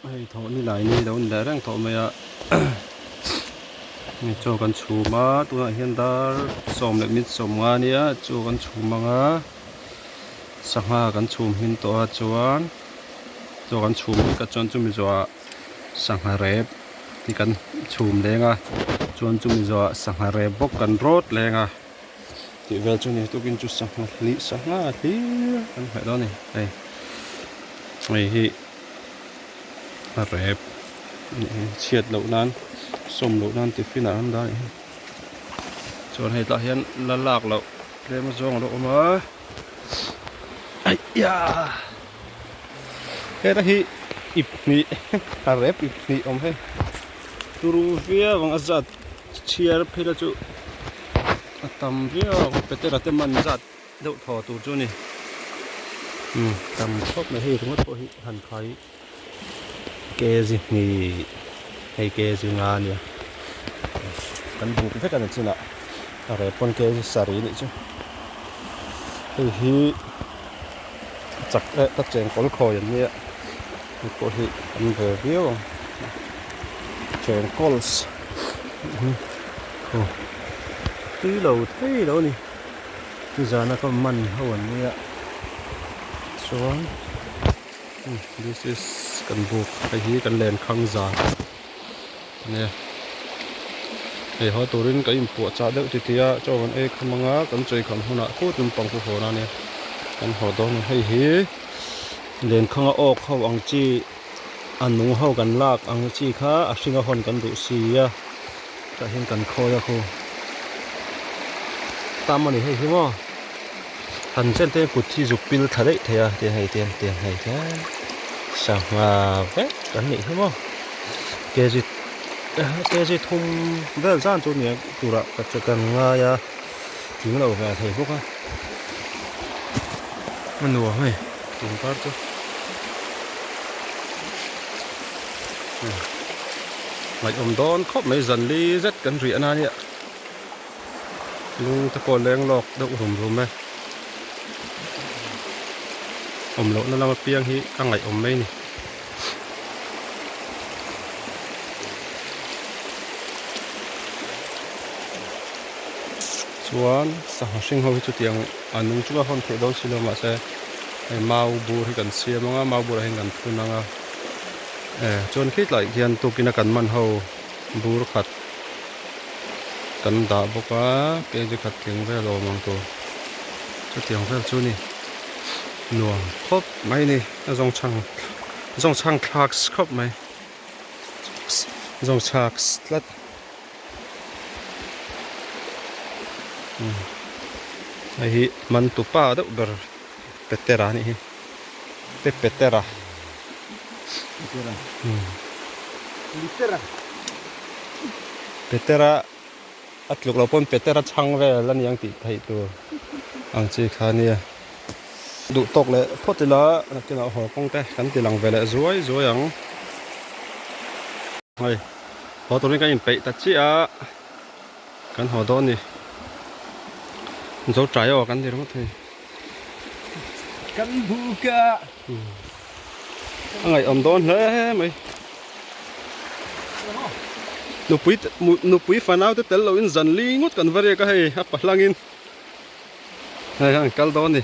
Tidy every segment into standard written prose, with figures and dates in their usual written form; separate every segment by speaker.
Speaker 1: Hei thawh ni lai ni lo ni leh reng tawh mai a hei chaw kan chhum a tunah hian dar sawm leh minute sawm nga ania chaw kan chhum ang a sangha kan chhum hmin tawh a chuan chaw kan chhum mek a chuan chumi zawhah sangha rep hi kan chhum leng a chuan chumi zawhah sangha rep bawk kan rawt leng a tih vel chu ni tukin chu sangha hli sangha hlir kan hmeh dawn a ni hei hei hi a rep chhiat loh nan sawm loh nan tiffin ah an dah a nih hi chuan hei tah hian la lak loh tlem a zawng a lo awm a aiyah heta hi ip hnih a rep ip hnih awm hei turu viau ang a zat chhiar phei la chu a tam viau ang petera te man zat deuh thaw tur chu a ni umm tam khawp mai hei ringawt pawh hi han khai kg hnih hei kg nga a nia kan buk vek a ni chinah a rep pawn kg sarih a nih chu hei hi chak eh ka chengkawl khawi an nia hei pawh hi an ve viau ang chengkawls aw tui lo thei lo a ni. Nizana ka man ho an nia chuan this is kan buk hei hi kan len khang zan ania hei haw turin ka inpuah chah deuh titi a chaw kan ei kham anga kan chawi kham hunah khut naupang chu hawn a nia kan haw dawn a hei hi len khanga awk ho ang chi a nung ho kan lak ang chi kha a hringa hawn kan duh si a. Tah hian kan khawi a khu tam a ni hei hi maw han chen te kut hi zuk pil thla daih thei a tiang hei tiang tiang hei hian sangha vek an nih hi maw kg kg thum vel zan chu nia turah ka che kan ngai a tling lo ve thei bawk a a nuam hei tun kar chu. Ngaihawm dawn khawp mai zan li zet kan riah na nia lung te pawh leng lawk deuh rum rum e awm loh na lama piang hi a ngaihawm mai ni. Chuan sangha hring ho hi chutiang a nung chunga hawn theih dawn si lo mahse hei mau bur hi kan siam anga mau burah hian kan phun anga. Eh chuan khi tlai khian tukin a kan man ho bur khat kan dah bawk a kg khat tling vel awm ang tur chutiang vel chu ni nuam khawp mai ni a zawng chhang zawng chhang thlak khawp mai zawng chhak tlat hei hi man tupa deuh ber petera a nih hi. Pe Petera.
Speaker 2: Petera. Petera.
Speaker 1: Petera a tluk lo pawn Petera chhang vel a ni ang tih theih tur ang chi kha nia. Duh tawk leh phawt ila nakinah haw kawng te kan ti lang ve leh zuai zuai ang. Hei haw turin kan inpeih ta chiah a kan haw dawn ni. Zo ṭai aw kan ti ringawt thei.
Speaker 2: Kan buk a.
Speaker 1: A ngaihawm dawn hle mai. Nupui nupui fanau te tel loin zan li ngawt kan va riak a hei a pahlangin hei an kal dawn ni.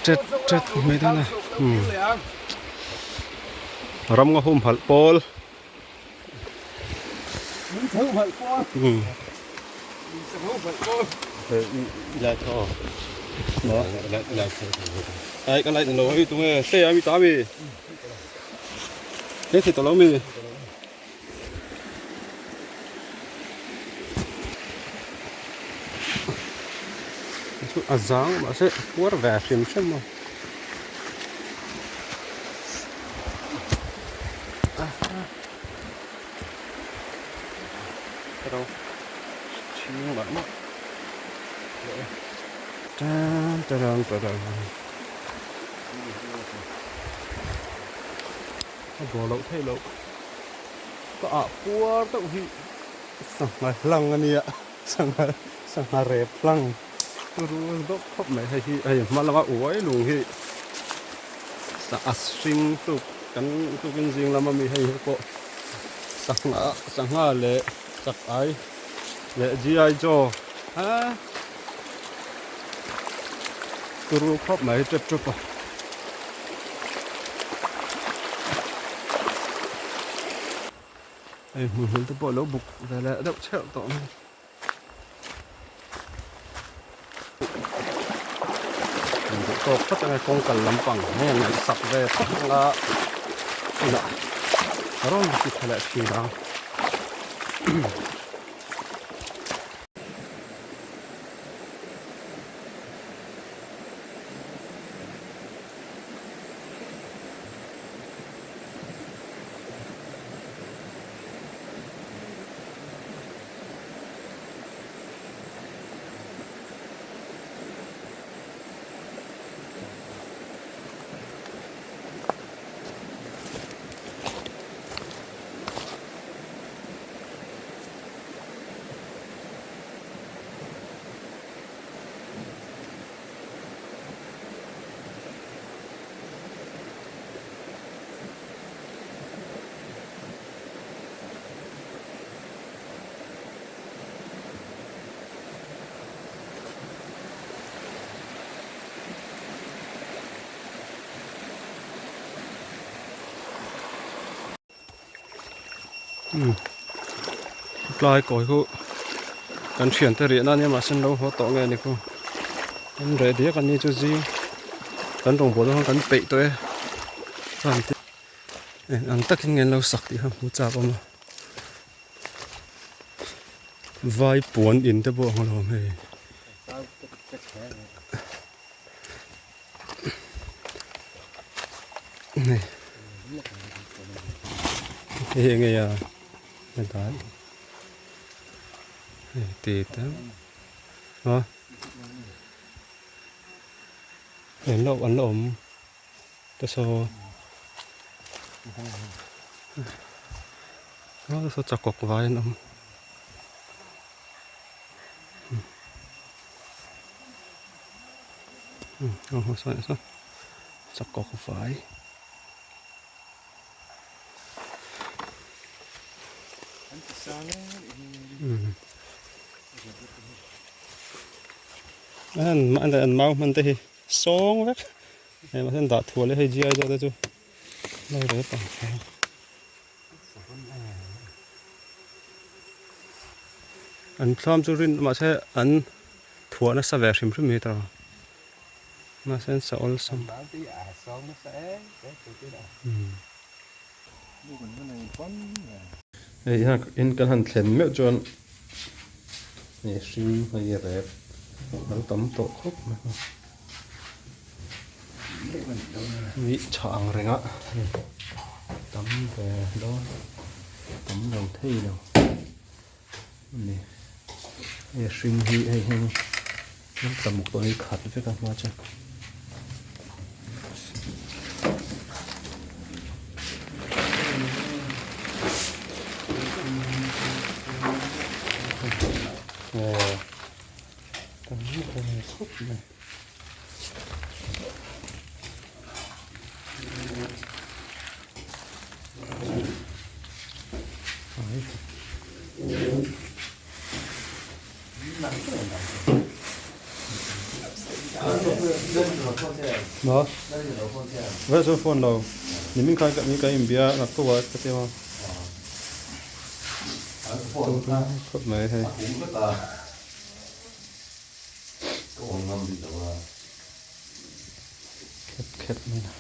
Speaker 1: Tet tet mai dawn a. Ram nga humhalh pawl. Ai ka light lo hei tunge se ami ta mi he thei tawh lo mi chu a zang mahse puar ve hrim hrim a. A bawh loh theih loh ka ah puar deuh hi sangha hlang a nia sangha sangha rep hlang. Rul dawp khawp mai hei hi hei hma lama uai lung hi. A hring tuk kan tukin zing lama mi hei hi pawh sangha sangha leh chak ai leh GI Joe a turu khawp mai tep tep a. Hei hmuihmul te pawh a lo buk ve leh deuh cheuh tawh mai. Duh tawk phawt anga kawng kal lampang hei an ngaihsak ve phawt anga hunah rawn ti tha leh thin ang. Tlai kawi khu kan thiante riahna ania mahse an lo haw tawh nge ni khu an reh diak a ni chu zing kan rawngbâwl dawn khan kan peih tawh e chuan eng ang takin nge an lo sak tih kha hmu chak awm a. Vai puan in te pawh ang alawm hei. Hei hei enge a helai hei ti te a an la an la awm te saw a saw chakawk vai an awm saw chakawk vai. An mau hman te hi sawng vek. Hei mahse an dah thual e hei GI zawk te chu lai rep ang kha. An thlam chu rin mahse an thuah nasa ve hrim hrim hi tawh mahse an sa awlsam. Hei hian in kan han thlen meuh chuan hei hring hei rep a lo tam tawh khawp mai a ni chhah ang reng a hei tam ve dawn tam lo thei lo a ni hei hring hi hei hian an tla muk tawh hi khat vek a hma chuan. Maw? Vai chuan phone lo. Nimin khan ka ni ka inbia nak tawh a ka ti a. Khawp mai hei. Khep khep mai na.